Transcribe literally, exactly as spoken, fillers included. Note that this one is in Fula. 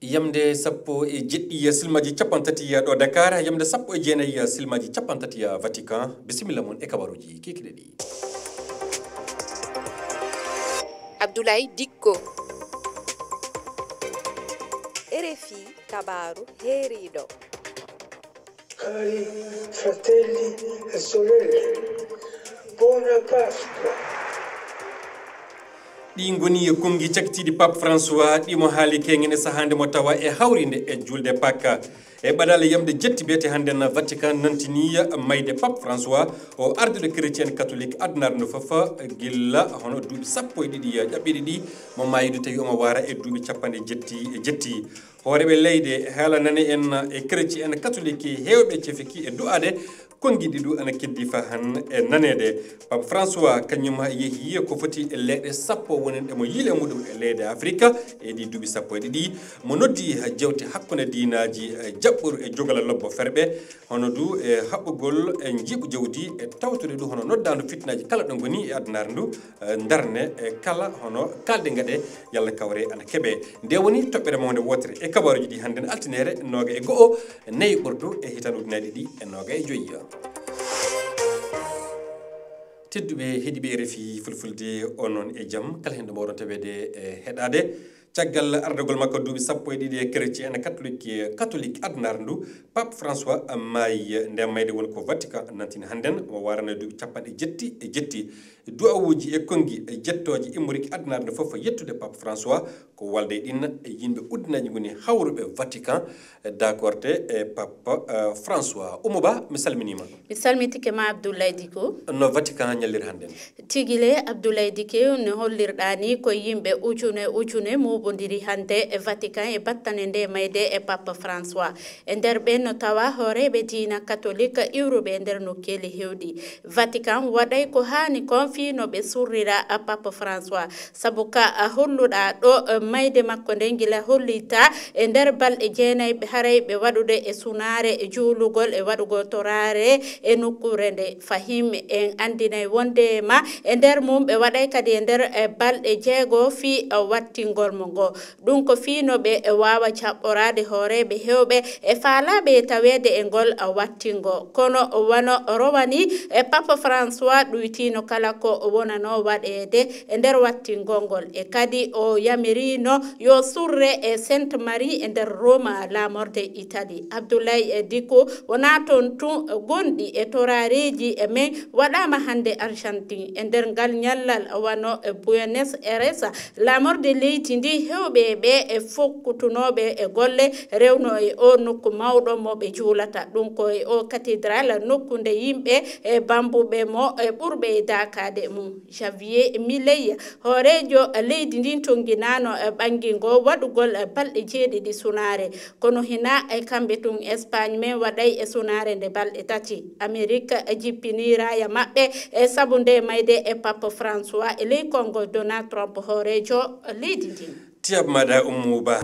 Yamde sappo e jeɗɗi silmaji capanɗe tati ɗo Dakar, yamde sappo e jeenayi silmaji capanɗe tati Vatican. Bisimilla mon e kabaruji kikiɗe ɗi. Abdoulaye Dicko. R F I kabaru heeriɗo. Cari fratelli e sorelle, buona Pasqua! Ɗi ngoni e konngi cakitiiɗi Pape François, ɗi mo haali keŋŋen e sahaande mo tawa e hawrinde e julde Paka. E ɓadaale yamde jetti biyete hannden Vatican nantini mayde Pape François, o arduɗo chrétien catholique addunaare ndu fof, gilla hono duuɓi sappo e ɗiɗi ƴaɓɓiiɗi ɗi mo maayi du tawi omo waara e duuɓi capanɗe jetti e jetti. Hooreeɓe leyɗe, heelanane en e chrétien en catholique heewɓe cefiki e du'aade, konngi ɗi du ana keddi fa han e naneede. Pape François kañum yehi ko foti e leyɗe sappo wonanɗe mo yiile muɗum e leyɗe Afrika e ɗi duuɓi sappo e ɗiɗi. Mo noddi jewte hakkunde diinaaji, e jaɓɓuru e jogal lobbo ferɓe, hono du e haɓɓugol e njiiɓu jawdi e tawtude du hono noddaandu fitnaaji kala ɗo ngoni e addunaare ndu, e ndarne e kala hono kaalɗe ngaɗe yalla kawre ana keɓe. Nde woni toɓɓere mawnde wootere e kabaruuji ɗi hannden altine nooga e go'o, nayi ɓortu e hitaande ujunaaji ɗiɗi e nooga e joyi. Tedduɓe heɗiiɓe R F I Fulfulde, onon e jam, kala hen ɗo mbaawɗon taweede e heɗaade. Caggal ardagol makko duuɓi sappo e ɗiɗi e chrétien en catholique, catholique addunaare ndu, Pape François maayi. Nde mayde woni ko Vatican nantini hannden, omo waarana duuɓi capanɗe jetti e jetti. Du'awuuji e konngi e jettooje immoriki addunaare ndu fof yettude Pape François, ko walde e ɗin e yimɓe uddinaaji ngoni hawruɓe Vatican, dakorde e Pape, eh, François. Oumou Ba, mi salminiima. Mi salmitike ma Abdoulaye Dicko. No Vatican ñalliri hannden? Tigi le, Abdoulaye Dicko, no hollirɗaa ni ko yimɓe ujune ujune muɓondiri hannde e Vatican e battane nde mayde e Pape François. E nder ɓen no tawa hooreeɓe diina katolik iwruɓe e nder nokkeeli heewɗi. Vatican waɗay ko haani kon fii no ɓe surrira Pape François. Sabu ka holluɗaa ɗoo, mayde makko nden gila hollitaa e nder balɗe jeenay ɓe haray ɓe waɗude e sunaare e juulugol e waɗugol toraare e nokkuure nde. Fahim en anndinay wonndema e nder mum ɓe waɗay kadi e nder, e, balɗe jeego fii, e, wattingol mo ngo. Ɗum ko fii no ɓe, e, waawa jaɓɓoraade hooreeɓe heewɓe e faalaaɓe e taweede e ngol, e, wattingo. Kono wano rowani, e, Papa François ɗuytiino kala ko wonanoo waɗeede e nder wattingol ngol. E kadi o yamiriino yo surre e Sainte Marie e nder Roma, laamorde Italie. Abdoulaye, e, Dicko wonaa toon tun gonɗi e toraareeji e men waɗaama hannde Argentine. E nder ngal ñallal wano e Buenos Aires, laamorde leydi ndi heewɓe e ɓe e fokkutunooɓe e golle rewno e o nokku mawɗo mo ɓe juulata. Ɗum ko e o cathédrale nokku nde yimɓe e bambuɓe mo e ɓurɓe e daakaade mum. Javier Milei, hooreejo leydi ndin tonnginaano e ɓanngingo waɗugol balɗe jeeɗiɗi sunaare. Kono hinaa e kamɓe tun Espagne men waɗay e sunaare nde balɗe tati. Amerik jippinii raaya maɓɓe e sabu nde mayde e Pape François e ley konngol Donald Trump hooreejo leydi ndin. Tiyab maɗa Ummu Ba.